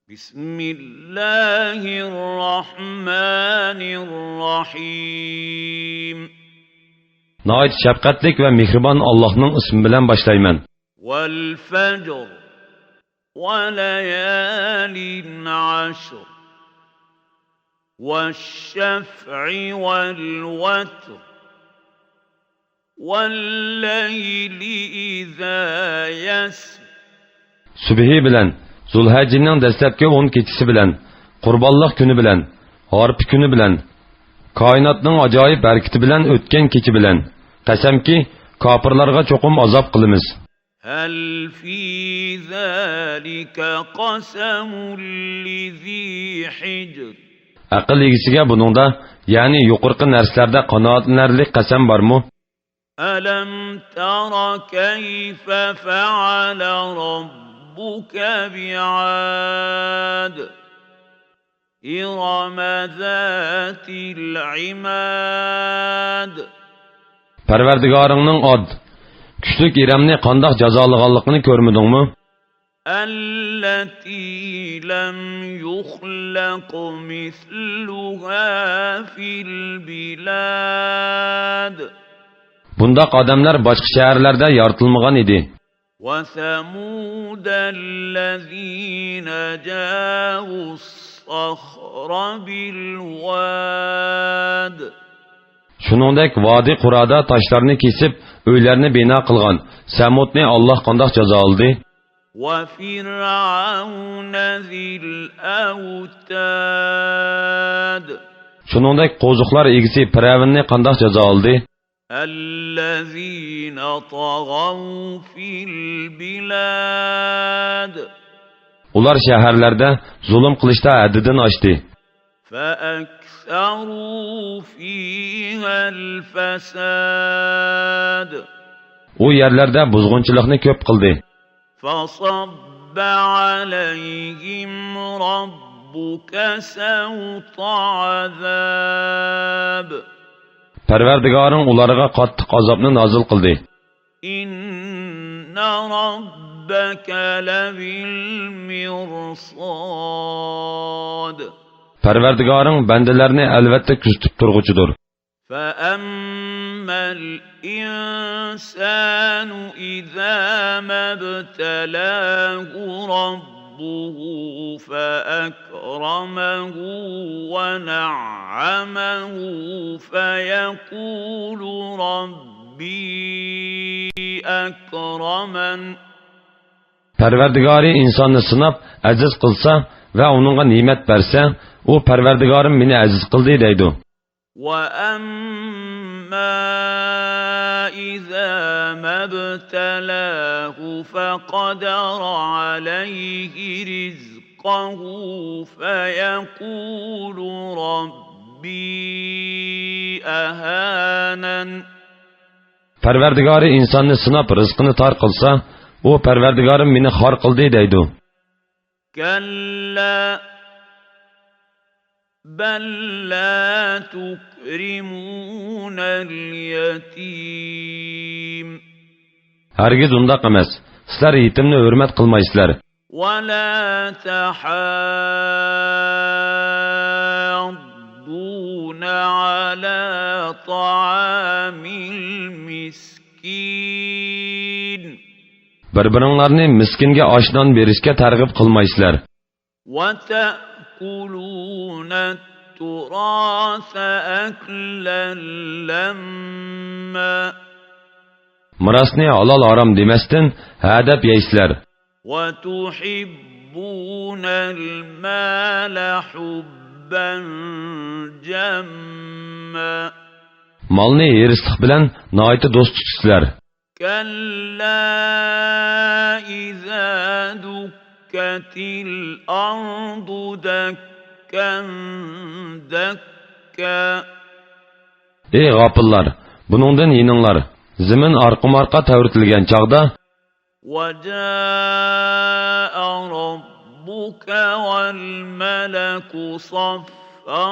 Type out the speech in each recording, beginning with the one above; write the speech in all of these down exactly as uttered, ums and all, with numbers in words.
بسم الله الرحمن الرحيم. ناھايىتى شەپقەتلىك ۋە مېھرىبان ئاللاھنىڭ ئىسمى بىلەن باشلايمەن. والفجر. وليال عشر. والشفع والوتر. والليل إذا يسر. سۈبھى بىلەن، زۇلھەججىنىڭ دەسلەپكى ئون كېچىسى بىلەن، قۇربانلىق كۈنى بىلەن، ھارپا كۈنى بىلەن، كائىناتنىڭ ئاجايىپ ھەرىكىتى بىلەن ئۆتكەن كېچە بىلەن، قەسەمكى، كاپىرلارغا چوقۇم ئازاب قىلىمىز. هل في ذلك قسم لذي حجر. ئەقىل ئىگىسىگە بۇنىڭدا، يەنى يۇقىرىقى نەرسىلەردە قانائەتلىنەرلىك قەسەم بارمۇ؟ ألم تر كيف فعل ربك بعاد. إرم ذات العماد. پەرۋەردىگارىڭنىڭ ئاد، كۈچلۈك ئىرەمنى قانداق جازالىغانلىقىنى كۆرمىدىڭمۇ؟ التي لم يخلق مثلها في البلاد. بۇنداق ئادەملەر باشقا شەھەرلەردە يارىتىلمىغان ئىدى. وثمود الذين جابوا الصخر بالواد. شۇنىڭدەك ۋادى قۇرادا تاشلارنى كېسىپ، ئۆيلەرنى بىنا قىلغان سەمۇدنى ئاللاھ قانداق جازالىدى؟ وفرعون ذي الأوتاد. شۇنىڭدەك قوزۇقلار ئىگىسى پىرئەۋننى قانداق جازالىدى؟ الذين طغوا في البلاد. ئۇلار شەھەرلەردە زۇلۇم قىلىشتا ھەددىدىن ئاشتى. فأكثروا فيها الفساد. ئۇ يەرلەردە بۇزغۇنچىلىقنى كۆپ قىلدى. فصب عليهم ربك سوط عذاب. پەرۋەردىگارىڭ ئۇلارغا قاتتىق ئازابنى نازىل قىلدى. إن ربك لبالمرصاد. پەرۋەردىگارىڭ بەندىلەرنى ئەلۋەتتە كۆزىتىپ تۇرغۇچىدۇر. فأما الإنسان إذا ما ابتلاه ربه فأكرمه ونعمه فيقول ربي أكرمن. پەرۋەردىگارى ئىنساننى سىناپ، ئەزىز قىلسا ۋە ئۇنىڭغا نېمەت بەرسە، ئۇ پەرۋەردىگارىم مېنى ئەزىز قىلدى دەيدۇ. وأما إذا ما ابتلاه فقدر عليه رزقه فيقول ربي أهانن. پەرۋەردىگارى ئىنساننى سىناپ رىزقىنى تار قىلسا، ئۇ پەرۋەردىگارىم مېنى خار قىلدى دەيدۇ. كلا بل لا تكرمون اليتيم. ھەرگىز ئۇنداق ئەمەس. سىلەر يېتىمنى ھۆرمەت قىلمايسىلەر. ولا تحاضون على طعام المسكين. بىر-بىرىڭلارنى مىسكىنگە ئاش-نان بېرىشكە تەرغىب قىلمايسىلەر. وتأكلون التراث أكلا لما. مىراسنى ھالال-ھارام دېمەستىن، ھە دەپ يەيسىلەر. وتحبون المال حبا جما. مالنى ھېرىسلىق بىلەن ناھايىتى دوست تۇتىسىلەر. كلا إذا دكت الأرض دكا دكا. ئەي غاپىللار، بۇنىڭدىن يېنىڭلار. زېمىن ئارقىمۇئارقا تەۋرىتىلگەن چاغدا، وجاء ربك والملك صفا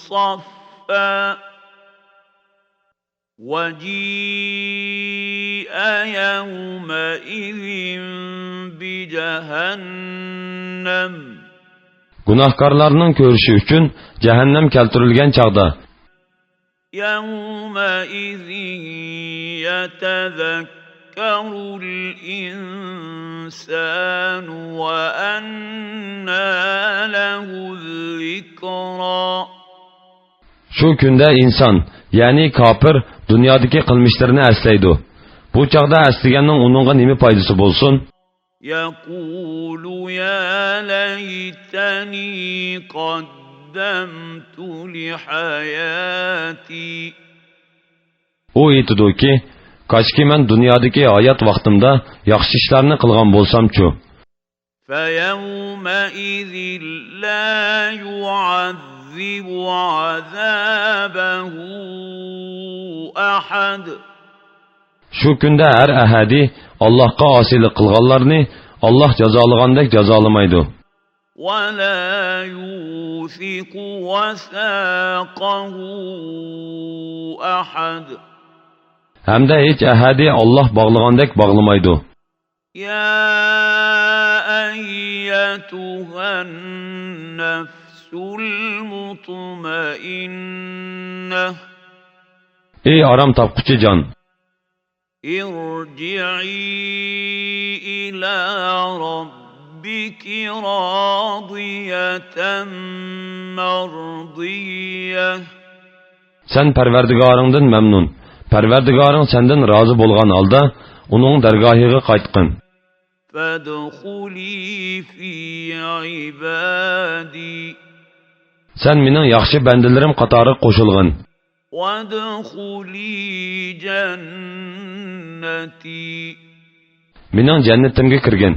صفا. وجيء يومئذ بجهنم. گۇناھكارلارنىڭ كۆرۈشى ئۈچۈن جەھەننەم كەلتۈرۈلگەن چاغدا. يومئذ يتذكر الإنسان وأنى له الذكرى. شۇ كۈندە ئىنسان، يەنى كاپىر، دۇنيادىكى قىلمىشلىرىنى ئەسلەيدۇ. بۇ چاغدا ئەسلىگەننىڭ ئۇنىڭغا نېمە پايدىسى بولسۇن؟ يقول يا ليتني قدمت لحياتي. ئۇ ئېيتىدۇكى، كاشكى مەن دۇنيادىكى ھايات ۋاقتىمدا ياخشى ئىشلارنى قىلغان بولسامچۇ. فيومئذ لا يعذب عذابه أحد. شۇ كۈندە ھەر ئەھەدى ئاللاھقا ئاسىيلىق قىلغانلارنى ئاللاھ جازالىغاندەك جازالىمايدۇ. ولا يوثق وثاقه أحد. ھەمدە ھېچ ئەھەدى ئاللاھ باغلىغاندەك باغلىمايدۇ. يا أيتها النفس المطمئنة. ئەي ئارام تاپقۇچى جان! ارجعي إلى ربك راضية مرضية. سەن پەرۋەردىگارىڭدىن مەمنۇن. پەرۋەردىگارىڭ سەندىن رازى بولغان ھالدا ئۇنىڭ دەرگاھىغا قايتقىن. فادخلي في عبادي. سەن مېنىڭ ياخشى بەندىلىرىم قاتارىغا قوشۇلغىن. وادخلي جنتي. مېنىڭ جەننىتىمگە كىرگىن.